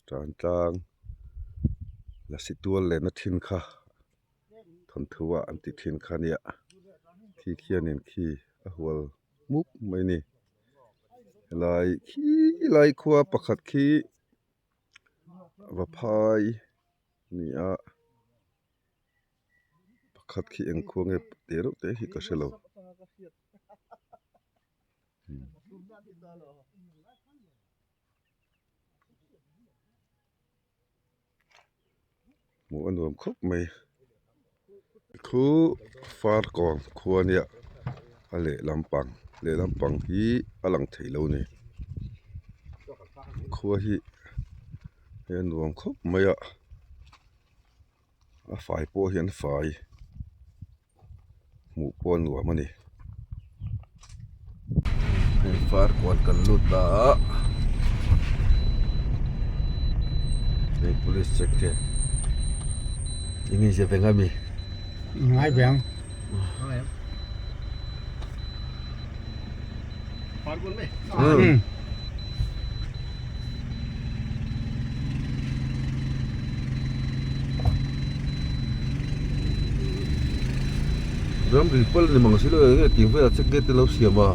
Tan tlang lasi tual lehna thin kha thawnthu ah an tih thin kha nia khi khianin khi a hual hmuk mai a ni helai khilai khua pakhat khi vaphai a ni a pakhat khi eng khua nge teh reuh te hi ka hre lo. Hmuh a nuam khawp mai khu farkawn khua nia a lehlam pang lehlam pang hi a lang thei lo a ni khua hi hei a nuam khawp mai a a fai pawh hi an fai. Hmuh pawh a nuam a ni. Hei farkawn kan lut ta a hei police check te eng nge zia ve ngai mi? Ngai ve ang. Umm. Ramri pal ni mang si lo eng nge tih velah check gate te lo siam a.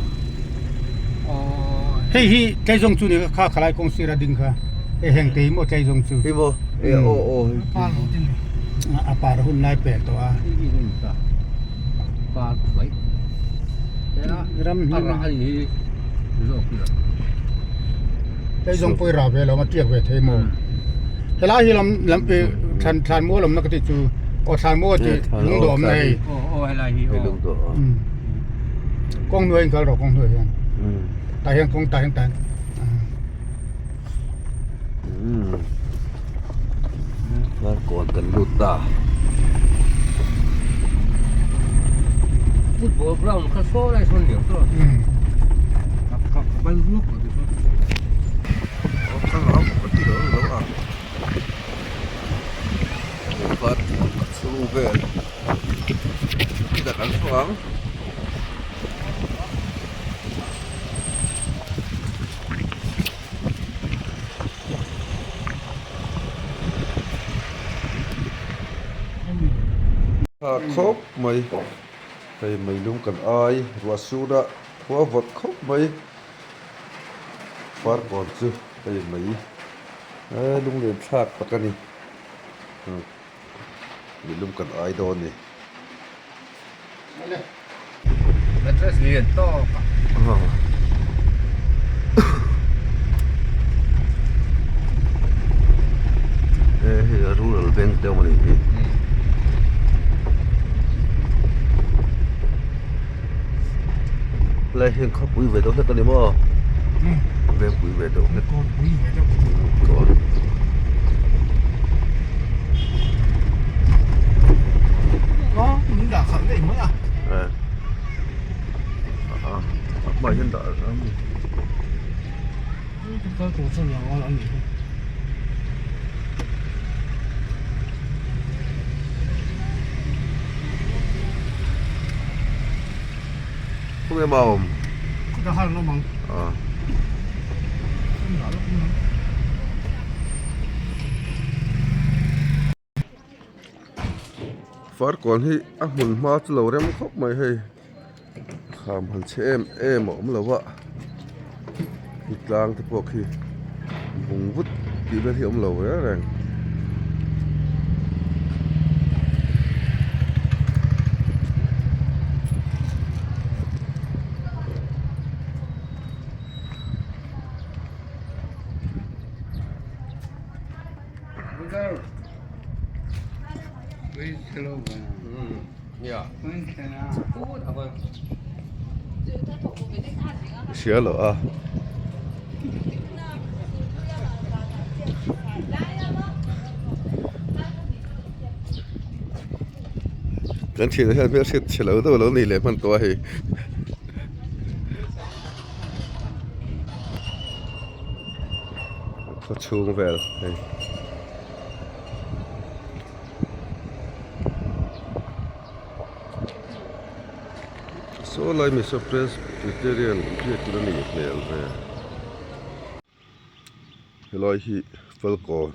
Hei hi tlaizawng chu ni kha khalai kawng sir a ding kha hei heng te hi maw tlaizawng chu. Hei maw e aw aw hei. A par hun lai pel tawh a. Ram hi Tlaizawng pawh i rah ve lo a tiak ve thei maw? Helai hi lam lam pi thlan thlan mual awmna ka tih chu aw thlan mual tih lungdawh awmna hei kawng hnuai in kal rawh kawng hnuai hian tah hian kawng tah hian tah hian Farkawn kan lut ta. Football ground kha saw lai sawn liam tawh. Ka ka ka ban ruak tawh ti sawn. Ka lo ka ti lo lo a. Farkawn ka chhung vel. Chutah kan chhuak ang. Tha khawp mai hei meilum kan ai ruah sur a khua vawt khawp mai farkawn chu hei mei eh lunglen thlak tak a ni meilum kan ai dawn a ni. Mattress lian tawk a. He hei a rural bank te awm a nih hi. Helai hian khawpui ve deuh hlek a ni maw? Vengpui ve deuh hlek. Khawnge maw awm? Farkawn hi a hmun hma chu lo rem khawp mai hei kham han chhe em em a awm lo a khi tlang te pawh khi bung vut tih vel hi a awm lo reng reng. Hria lo a. Kan thian hian hmel hriat chhe lo deuh a lo nei leh hman tawh a hei. Khaw chhung vel hei. Saw lai Mizo Presbyterian biakin a nih hmel ve. Helai hi. Falkawn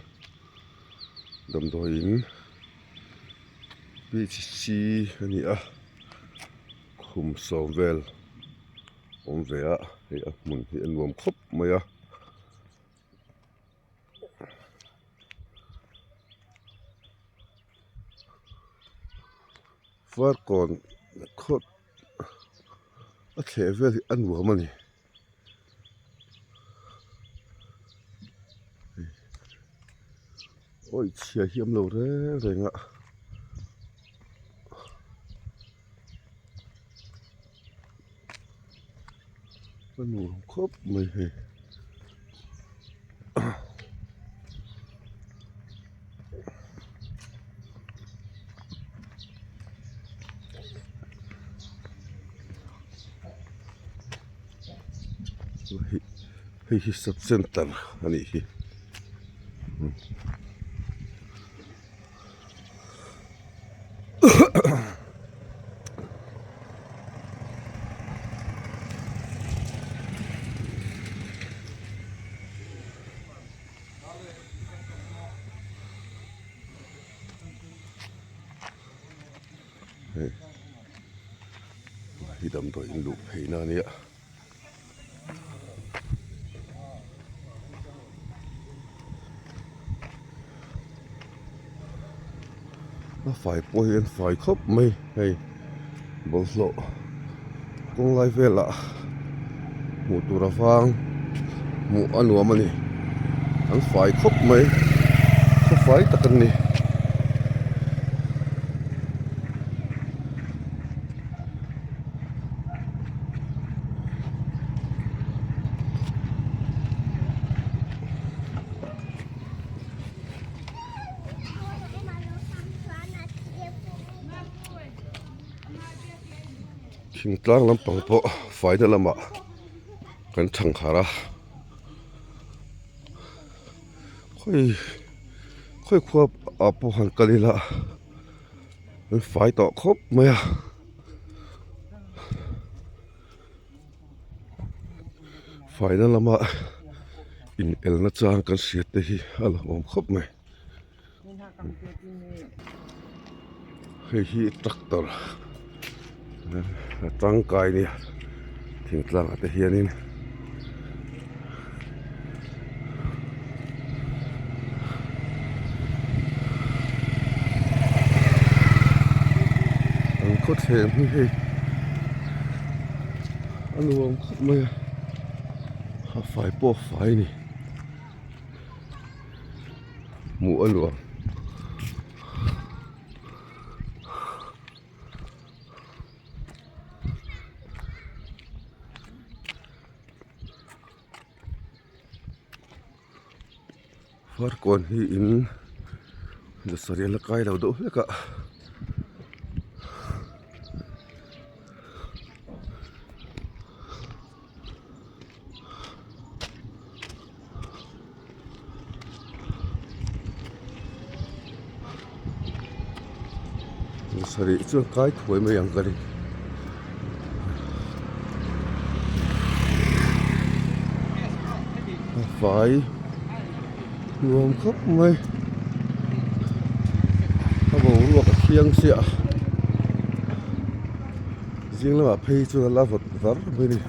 damdawiin P_H_C a ni a khum sawm vel awm ve a hei a hmun hi a nuam khawp mai a. Farkawn khawt a thleh vel hi a nuam a ni. Awi chhia hi awm lo reng reng a. A nuam khawp mai hei. Hei hi sub center a nih hi. Hei hi damdawi in luh phei na a nia. A fai pawh hi an fai khawp mai hei bawlhhlawh kawng lai velah hmuh tur a vang hmuh a nuam a ni an fai khawp mai khaw fai tak an ni. Thingtlang lampang pawh faina lamah kan thangkhar a khawi khawi khua ah pawh han kal ila an fai tawh khawp mai a. Faina lama in elna chang kan hriat te hi a lo awm khawp mai hei hi tractor a tangkai nia thingtlang ah te hianin. An khawthleng hi hei a nuam khawp mai a a fai pawh a fai a ni hmuh a nuam. Farkawn hi in sarih a la kai lo deuh hlek a. Sarih chuan kai thuai mai ang ka ring. A fai nuam khawp mai a boruak a thiang chiah a zing lamah phei chuan a la vawt var mai a ni.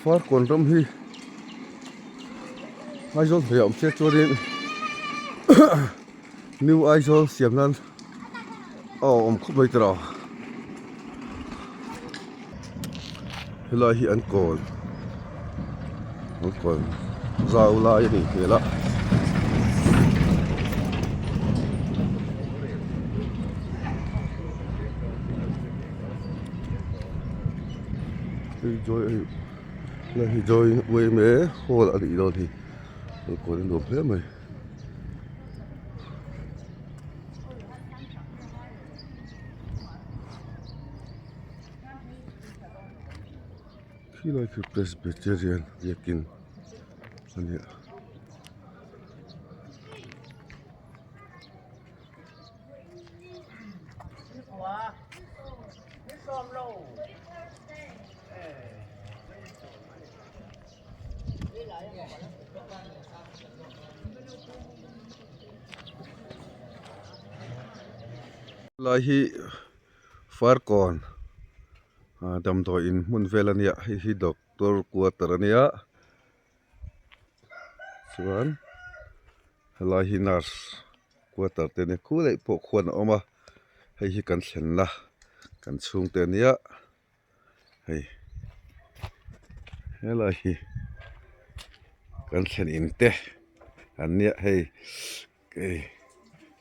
Farkawn ram hi Aizawl hnuaiah awm se chuanin New Aizawl siam nan a awm khawp mai tawh a helai hi an kawn an kawn zau lai a nih hmel a. Hei joy helai hi joy yma hall a nih dawn hi an kawn a nuam hle mai. Khilai khi Presbyterian biakin a nia. Lai hi Farkawn damdawi in hmun vel a nia hei hi doctor quarter a nia chuan helai hi nurse quarter te ania khu daih pawh khuan a awm a hei hi kan thlenna kan chhungte a nia hei helai hi kan thlen in te an nia hei hei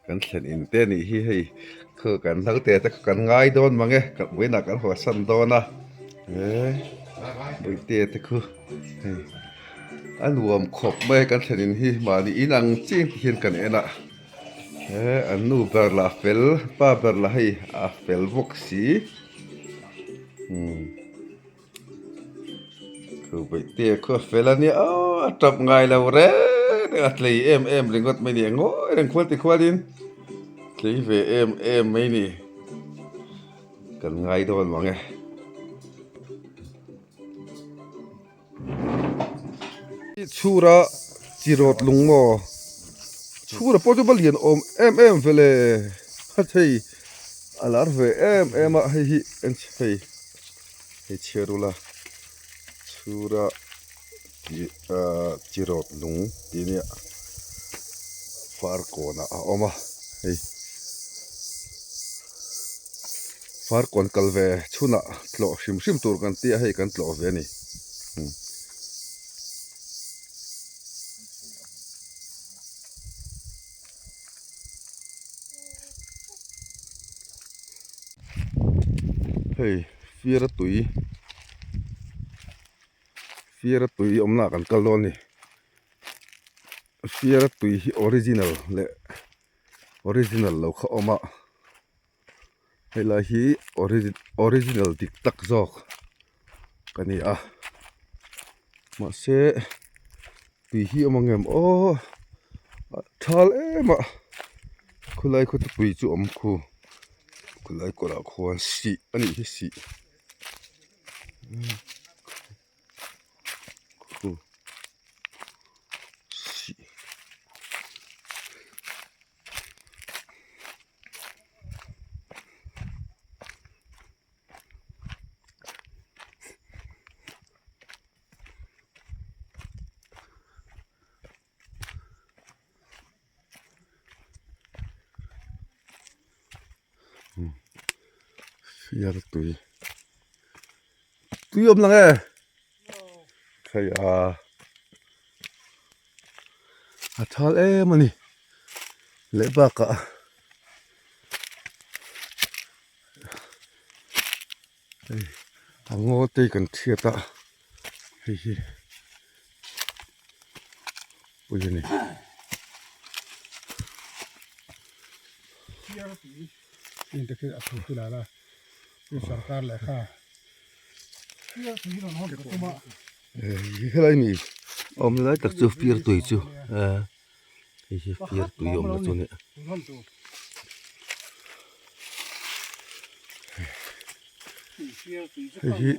kan thlen in te anih hi hei khu kan naute te kha kan ngai dawn mang e kan vawiinah kan haw san dawn a he bawihte te khu hei a nuam khawp mai a kan thlen in hi mahni inang chiang te hian kan en a he an nu ber lah a fel pa ber lah hei a fel bawk si. Thu bawihte khaw fel a nia aw a tap ngai lo reng reng a tlei em em ringawt mai ni a ngawi reng khual ti khualin tlei ve em em mai ni kan ngai dawn mang e. Chhura chi rawt lung maw chhura pawh chu va lian awm em em ve le a thei a lar ve em em a hei hi hei hei chhiar ula chhura chi rawt lung tih nia farkawnah a awm a hei. Farkawn kal ve chhunah tlawh hrim hrim tur kan tia hei kan tlawh ve a ni. Hei fiara tui fiara tui awmna ah kan kal dawn a ni. Fiara tui hi original leh original lo kha awm a. Helai hi original dik tak zawk ka ni a mahse tui hi a awm ang em aw a thal em a khawlai khaw tupui chu a awm khu khawlai kawrah khuan sih a nih hi sih. Fiar tui tui awm lang e thei a a thal em a ni leh bakah hei a ngaw te hi kan hriat a hei hi pui a ni. Helai mi awm lai tak chu fir tui chu hei hi fir tui awmna chu a ni hei hi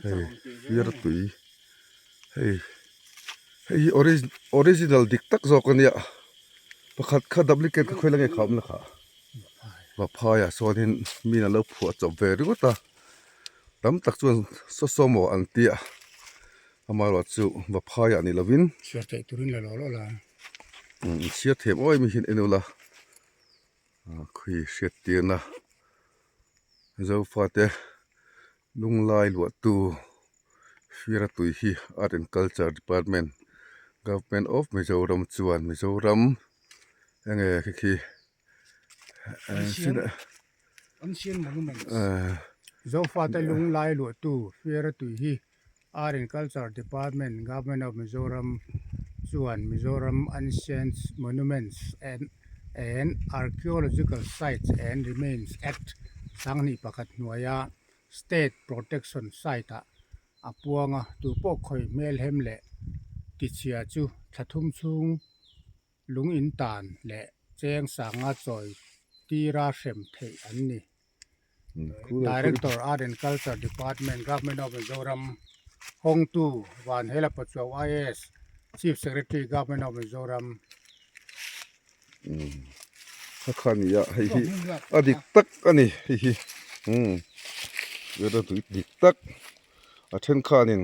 hei fir tui hei hei hi original dik tak zawk a nia pakhat kha duplicate kha khawi la nge kha awm la kha. Vaphaiah sawnin min alo phuah chawp ve ringawt a tam tak chuan saw saw maw an ti a amaherawh chu Vaphaiah ni lovin chhiar theih turin la lo lo la chhiar thiam awih mai hian en ula khawi hriat tirna Zofate lunglai luahtu Fiara tui hi Art and Culture Department Government of Mizoram chuan Mizoram enge khi khi Zofate lunglai luahtu Fiara tui hi Art and Culture Department Government of Mizoram chuan Mizoram Ancient Monuments and Archaeological Sites and Remains Act 2001 hnuaia. State Protection Site ah a puang a, tupawh khawi hmelhem leh tichhia chu thla thum chhung lung in tan leh cheng sanga chawi tira hrem theih an ni. Director, Art and Culture Department, Government of Mizoram, Hawngtu, Vanhela Pachuau IAS, Chief Secretary, Government of Mizoram. Kha kha ni a hei hi a dik tak a ni hei hi umm dik tak a then khanin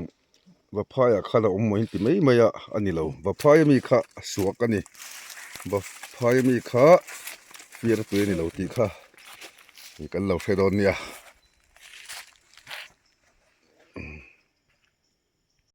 Vaphai ah khan a awm mai ti mai mai a a ni lo Vaphai ami kha a suak a ni Vaphai ami kha fiara tui a ni lo tih kha kan lo hre dawn nia.